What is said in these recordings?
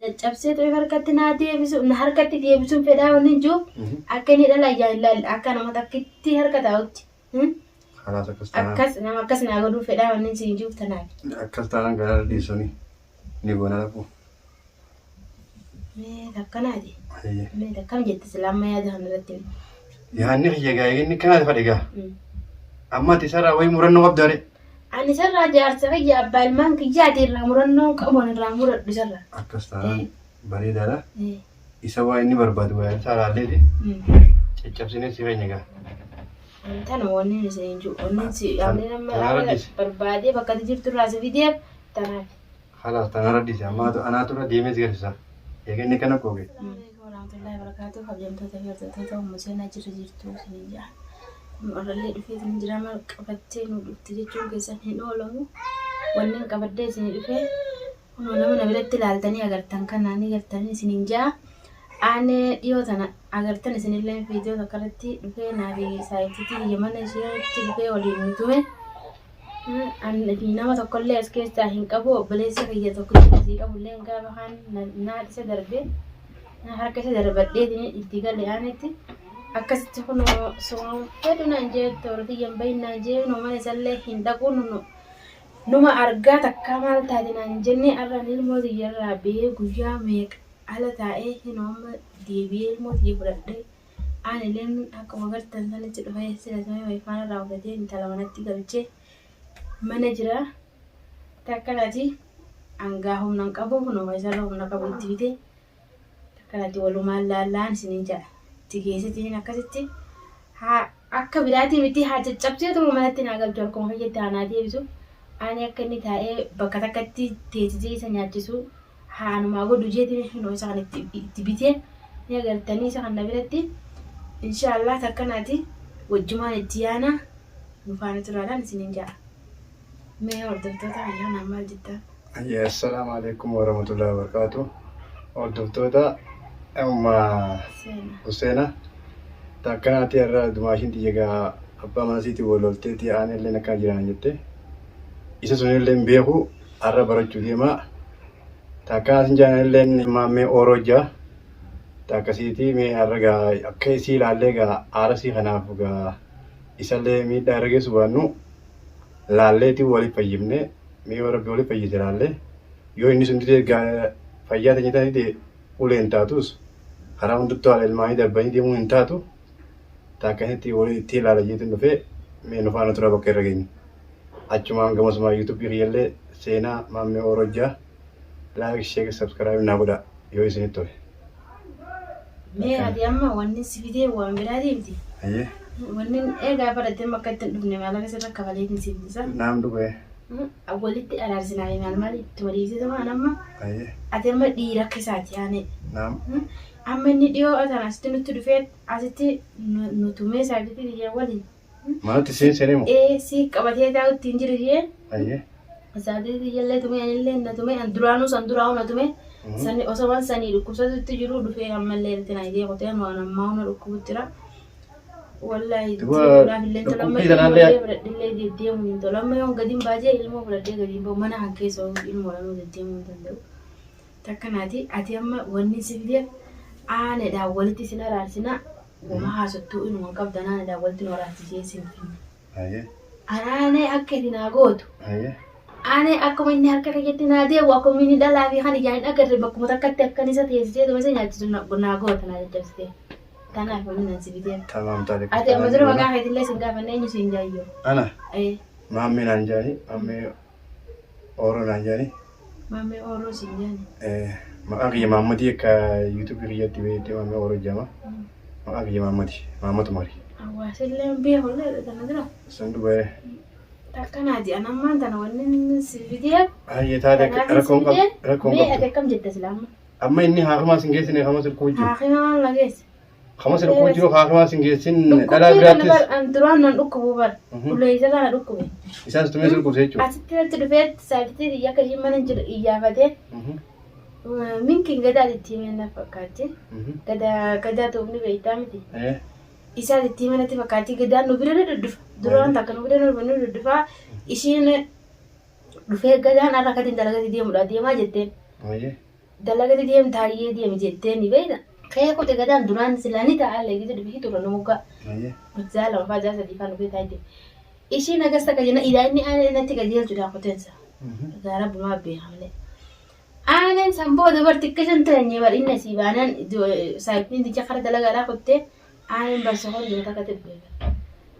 Caccabsee xu'eef harkatti naa deebisu na harkatti deebisuun fedhaa wanni hin jiru akka inni dhala ijaan hin laalle akka nama takkitti harka taa'utti. Kalaas akkas taanaan. Akkas nama akkas naa godhuu fedhaa wanni siin jiruuf tanaaf. Akkas taanaan garaa dhiisanii ni goona rakkoo. Mee takkanaati. Hayyee. Mee takkam jette sila amma yaada kana irratti. Yaadni kiyya gaa inni akkanaati fadhe gaa. Amma ati isarraa wayii murannoo qabdaa ree. Ani isarraa jaarsa kiyya abbaa ilmaan kiyyaati irraa murannoon qabu ani irraa muradhu isarraa. Akkas taanaan bareedaadha. Isa waa inni barbaadu waa isaa laalleeti caccabsinee si keenya gaa. Tana wanni isin hin jiru. Wanni si wanni nama Tanarra dhiisi. barbaadee bakka ati jirtu irraa si fideef tanaaf. Kalaas tanarra dhiisi. Amma anaatu irra deemee si garsiisa. Eega inni kana qooqe. Assalamu alaikum warahmatullahi wabarakatuh. Kabajamtoota fi hordoftoota Ummu Seenaa jirra jirtu isiniin jedha. Kun warrallee dhufee isin jira maal qabattee nu dhufte jechuun keessan hin oolamu. Wanni qabadhee isinii dhufee kunoo nama na biratti ilaaltanii agartan kana ni gartanii isiniin jedha. Aanee dhiyoo tana agartan isinillee viidiyoo takka irratti dhufee naa fi saayibtiitii biyya mana isheetti dhufee waliin nu tume. Ani fi nama tokkollee as keessaa hin qabu obboleessi kiyya tokkichi asii qabullee gaafa kaan naa isa darbe harka isa darbadheetiin itti gale aanetti akkasitti kunoo suma fedhu naan jee toora tiyyan bahin naan jee noo mana isallee hin dhaqu numa argaa takkaa maal taate naan hin jenne arraan ilmoo tiyyarraa ba'ee guyyaa meeqa ala taa'ee hinoo amma deebi'ee ilmoo tiyya fudhadhee Anileen akkuma gartan sanitti dhufee sila samii wayifaan irraa fudhatee intala manatti galchee mana jira. Takkanati hangaa humna hin qabu kunoo isarra humna qabu itti fide takkanati walumaan laallaan isiniin jedha. Itti geessitiin akkasitti haa akka biraatii miti haa caccabsee tuma manatti naa galchu harkuma kiyyatti haa naa deebisu. Ani akka inni taa'ee bakka takkatti teessisee isa nyaachisu haa anumaa godhu jeetiin hinoo isa kan itti bitee ni agartanii isa kan na biratti inshaallah takkanaati wajjumaan itti yaana nu faana turaadhaan isiniin ja'a. Mee hordoftoota kiyya kanaan maal jettaan? Hayyee assalaamu alaikum warahmatullahi wabarakatuh. Hordoftoota umma Seena. Huseena takkanaati irra dumaashiin tiyya gaa abbaa mana siitii wal lolteeti aan illee akkana jiraan jette. Isa sunillee hin beeku har'a barachuu deema. Takka asin jaan illee maammee ooroo jaa. Takka siitii mee har'a gaa akka isii ilaallee gaa aara sii kanaaf gaa isallee miidhaa irra geessu baannu laalleetii wali fayyifne mee yoo rabbi wali fayyise laallee yoo inni sun didee gaa fayyaa teenya tana dide uleen taatus karaa hundattuu haala ilmaanii darbanii deemuu hin taatu takka isitti wali itti ilaala jeetiin dhufee mee nu faana tura bakka irra geenyu. Achumaan gamasumaa YouTube kiyyallee seenaa maammee oorojjaa like share subscribe naa godhaa yoo isinitti tole. Mee ati amma wanni si fidee waan biraatii miti. Hayyee. Wanni eegaa fudhattee amma akka itti hin dhufne maallaqa sirra kafaleetiin si fidisa. Naam dhugee. Walitti araarsinaa fi maal maal itti walii ibsite waan amma Hayyee. ati amma dhiira akka isaati yaane. Naam. Amma inni dhiyoo atan asitti nutti dhufee asitti nu tumee saayibtitti biyya waliin. Manatti siin seenee moo? Ee si qabatee taa'utti hin jiru isheen. Hayyee. Isaatii tiyyallee tumee anillee na tumee an duraanuu san duraa na tumee sani osoo sanii dhukkubsatutti jiru dhufee ammallee itti na idee qotee waan ammaa na dhukkubutti jira. Wallaahi Duba deemuudhaaf illee tola amma dhukkubbii ilmoo tanaallee illee fudhadhillee deddeemuu hin tolu amma yoon gadi hin baajee ilmoo fudhadhee gadi hin bahu mana kan keessa ilmoo dhanuu deddeemuu hin danda'u. Takkanaati ati amma wanni si fideef aanedhaan walitti isin araarsina wama haasottuu inuma hin qabdan aanedhaan walitti nu araarsisee isin finna. Hayyee. Anaanee akka itti naa gootu. Hayyee. Aanee akkuma inni harka kiyyatti naa deebi'u akkuma inni dhalaa fi kan ijaan hin agarre bakkuma takkatti akkan isa teessisee tuma isa nyaachisu naa goota naa jajjabsitee. Tanaaf wanni nan si fiteef. Tamaam taate. Ati amma dura maqaa keetillee sin gaafanne eenyu siin jaayyoo. Ana Ee maammee naan jaani maammee ooroo naan jaani. Maammee ooroo siin jaani. Maqaan kiyya Maammadii akka yuutuubii kiyyatti beektee maammee ooroo jedhama. Maqaan kiyya Maammadi. Maammad Umari. Hawaasillee hin beeku illee tana dura. San dubee. Takkanaati an ammaan tana wanni si fideef. Hayyee taate Kanaaf si rakkoon fidee qabdu rakkoon mee ati qabdu. akkam jetta sila amma? Amma inni haakimaa sin geessine kama silkuu jiru. Haakima maal na geesse? Kama silkuu jiru haakimaa sin geessin dhalaa Dhukkubbii kana biraattis. bar an duraan nan dhukkubu bar. Ulee isa na dhukkube. Isaas tumee silkuuf jechuudha. Asitti natti dhufee saayititii xiyya akka ishiin mana jiru iyyaafatee minkin gadaa itti himee na fakkaatti. Gadaa gadaa tuubni beektaa miti. Isaa itti himee natti fakkaatti gadaan nu bira ni duddufa. Duraan takka nu bira nu duddufa. Ishiin dhufee gadaan har'a katiin dalagatti deemudha deemaa jetteen. Dalagati deem taayyee deemi jettee ni beekta. Kee kote gadaan duraan silaa ni ta'a leegisa dhufee tura nu muka. Guyyaa lama faa ja'a sadii faa dhufee taa'ee. Ishiin agas takka jenna idaa inni aanee natti qajeelchudha koteensa. Egaa rabbumaa beeka malee. Aaneen san booda bar xiqqishan teenye bar inni asii baanaan saayibtiin tijja kara dalagaadhaa kuttee aaneen bar sokoon jira takka dhufee.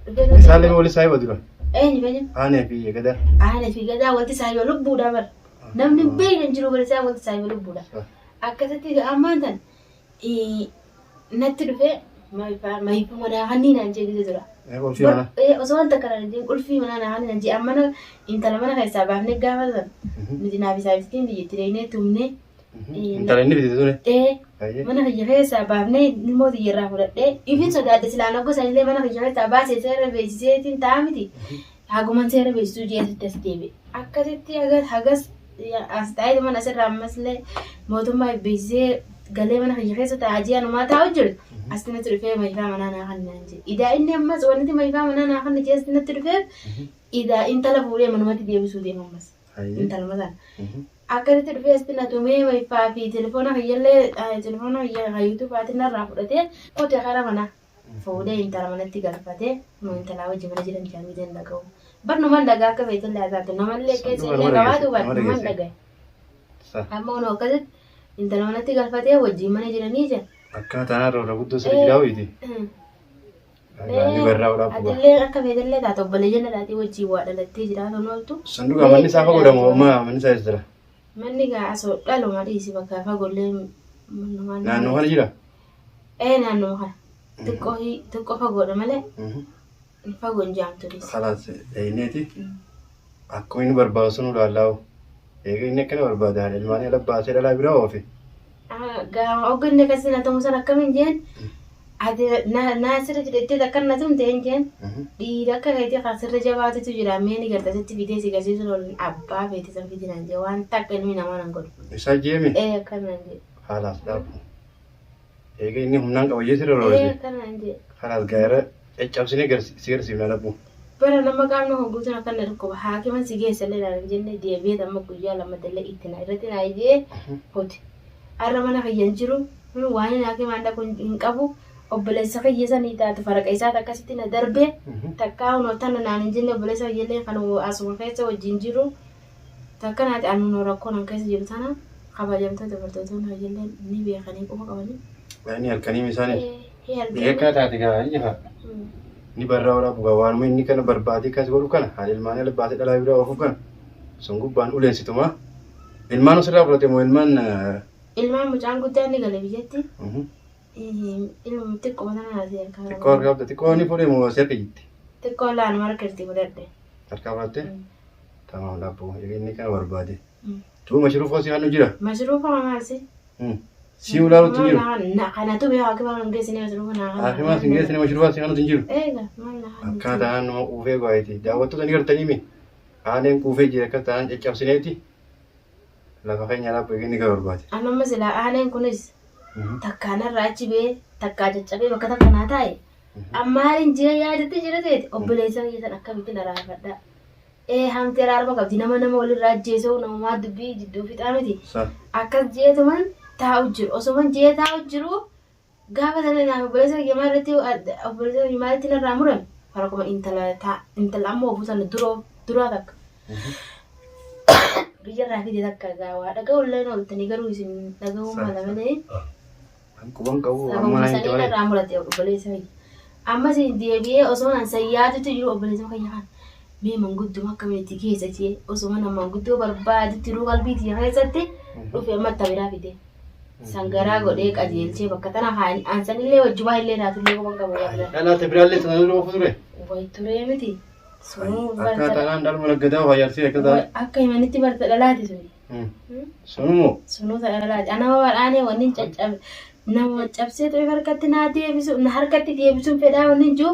Dhufee Isaan lama wali saahiba dura. Eenyu eenyu? Aanee fi gadaa. Aanee fi gadaa walitti saahiba lubbuudha bar. Namni hin beekne hin jiru bar isaan walitti saahiba lubbuudha. Akkasitti ammaan tan natti dhufee maayifaa manaa kanneen naan jee gise dura. Qulfii manaa. Osoo wanta kana hin jeen qulfii manaa naa kanneen naan jee amma intala mana keessaa baafnee gaafa san nuti naaf isaa ibsitiin biyyatti deemnee tumnee. Intala inni fide ture. Mana kiyya keessaa baafnee ilmoo tiyya irraa fudhadhee ifin sodaadhe silaan hogga sanillee mana kiyya keessaa baasee seera beeksiseetiin ta'a miti. Haguman seera beeksisuu jeesitti as deebi'e. Akkasitti hagas hagas as taa'ee mana asirraa ammasillee mootummaa beeksisee galee mana kiyya keessa taa'aa ji'a numaa taa'u jiru. Asitti natti dhufee mayifaa manaa naa kan naan jedhe. Idaa inni ammas wanti mayifaa manaa naa kan jedhe asitti natti dhufeef idaa intala fuudhee manumatti deebisuu deema ammas. Intaluma sana. Akkasitti dhufee asitti na tumee mayifaa fi telefoona kiyyallee telefoona kiyya yuutuubaatiin narraa fudhatee qote kara manaa. Fuudhee intala manatti galfatee nu intalaa wajji mana jiran jaamii dandaga'u. Bar numan dhagaa akka feetellee haa taatu namallee keessa illee qabaatu bar numan dhagaye. Amma nu akkasitti intala manatti galfatee wajjin mana jiranii jira. Akkana taanaan roora guddoo sirri jiraa wayiiti. Inni barraa odhaa bu'a. Atillee akka feetellee taatu obboleeyyan dhalaatii wajjin waa dhalattee jiraatu ooltu. Sanduuqa manni isaa fagoo moo manni isaa eessa jira? Manni gaa asoo dhaluma dhiisi bakka fagollee Naannoo kana jira? Ee naannoo kana. Xiqqoo xiqqoo fagoodha malee fagoo hin jaamtu dhiisi. Kalaas dhayneeti akkuma inni barbaadu sun ilaallaa. Eega inni akkana barbaada haadha ilmaanii ala baasee dhalaa biraa oofe. Gaafa hogganni akkasii na ta'u san akkamiin jeen ati na sirra jedhettee akkan na tumte hin jeen dhiira akka keetii kan sirra jabaatutu jira mee ni garta sitti fidee si garsiisuun oolun abbaa feete san fidi naan jee waan takka ilmi namaa nan godhu. Isaa jeemi Ee akkana naan jee. haalaas dhaabu. Eega inni humnaan qaba jee sirra Ee roorrise. akkana naan jee. Kalaas gaara caccabsinee si garsiifna dhabbu. Bara nama qaamni kun guutuun akkana dhukkuba haakima si geessa illee naan hin jenne deebi'ee amma guyyaa lama dallee itti na irratti na ijee hote. Har'a mana kiyya hin jiru waan hin haakimaan dhaqu hin qabu obboleessa kiyya sanii taatu faraqa isaati akkasitti na darbe takkaa hunoo tana naan hin jenne obboleessa kiyya illee kan asuma keessa wajjin jiru takka naati anunoo rakkoo nan keessa jiru tana kabajamtoota dubartoota kiyya illee ni beekanii quba qabanii. Inni halkanii misaanii. Ee Eega akkana taate gaa inni jira. Inni barraa waraabuu gaa waanuma inni kana barbaadee akkas godhu kana haadha ilmaanii ala baasee dhalaa biraa oofuu kana sun gubbaan uleensituma. Ilmaan osirraa fudhate moo ilmaan Ilmaan mucaan guddaan ni gale biyyatti. Ilma xiqqoo tana naasii harkaa xiqqoo harkaa fudhate xiqqoo ni fuudhee moo si harka jirti? Xiqqoo laanuma harka jirti fudhadhe. Harkaa fudhatte? Tamaam laabboo eega inni kana barbaade. Tuu mashruufoo si hannu jira? Mashruufa maal si? Si ulaalutti hin jiru? Kanatu bee haakima hin geessine mashruufa naa kana. Haakimaa si hin geessine mashruufaa si hannutti hin jiru? Eega maal naa hannu. Akkaa taanaan nama quufee gaayiti. Daawwattoota ni gartanii mi? Aaneen quufee jira akka taanaan caccabsineeti lafa keenya laabboo eega inni kana barbaade. Amma silaa aaneen kunis takkaa narraa achi bee takkaa caccabee bakka takka naa taa'e. Ammaaliin jira yaadatti jira ta'eeti obboleessa kiyya san akkamittiin araarfadha. Ee hamti araarma qabdi nama nama walirraa ajjeesuu namumaa dubbii jidduu fixaa miti. Akkas jeetuman taa'u jiru osoman jee taa'u jiru gaafa sana naaf obboleessa kiyya maalirratti obboleessa kiyya maalitti narraa murame farakuma intala intala amma obbo sana duroo duraa takka. Biyyarraa fide takka gaawaa dhaga'u illee ooltanii garuu isin dhaga'uu mala malee. Quban qabu amma Sababuma na hin sanii malee. irraa murate obboleessa kiyya. Ammas deebi'ee osoo an sayyaatutti jiru obboleessa kiyya kana mee mangudduma akkamitti keessa jee osoo mana manguddoo barbaadutti jiruu qalbii tiyya keessatti dhufe amma itti biraa fide. Sangaraa godhee qajeelchee bakka tana kaan an sanillee wajjumaa illee taatullee quban qabu warra. Dhalaa ta biraallee sana dura ofu ture. Way turee miti. Sunuu Akka barta taanaan dhaluma naggadaa waa jaarsee akka taanaan. akka himanitti barta dhalaati suni. Sunumoo. Sunuu ta'e dhalaati. Anama badhaanee wanni caccabe nama cabsee ture harkatti naa deebisu na harkatti deebisuun fedhaa wanni jiru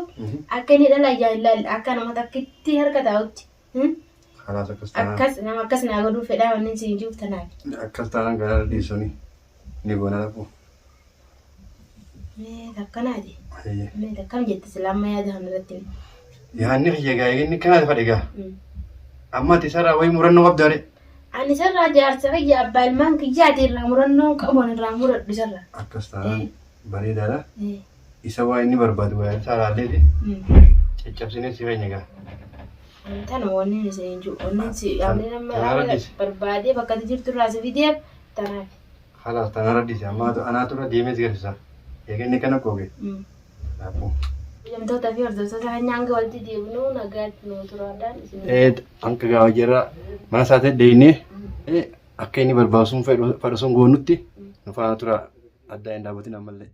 akka inni dhala ilaali akka nama takkitti harka taa'utti. Kalaas akkas taanaan. Akkas nama akkas naa godhuu fedhaa wanni siin jiruuf tanaaf. Akkas taanaan garaa dhiisuni ni goona lafuu. Mee takkanaati. Mee takkam jette sila amma yaada kana irratti. Yaadni kiyya gaa inni kana fadhe gaa. Amma ati isarraa wayii murannoo qabdaa ree. Ani isarraa jaarsa kiyya abbaa ilmaan kiyyaati irraa murannoon qabu ani irraa muradhu isarraa. Akkas taanaan bareedaadha. Isa waa inni barbaadu waa isaa laalleeti caccabsinee si keenya gaa. Tanuma wanni isin hin jiru. Wanni si wanni nama Tanarra dhiisi. barbaadee bakka ati jirtu irraa si fideef tanaaf. Kalaas tanarra dhiisi. Amma anaatu irra deemee si garsiisa. Eega inni kana qooge. Kanaafuu. Hojjamtoota fi hordoftoota keenya hanga walitti deebinu nagaatti nuu turaadhaan isin. Hanga gaafa jirra mana isaatii deeynee akka inni barbaadu sun fedhu sun goonutti nu faana tura addaa hin dhaabatin ammallee.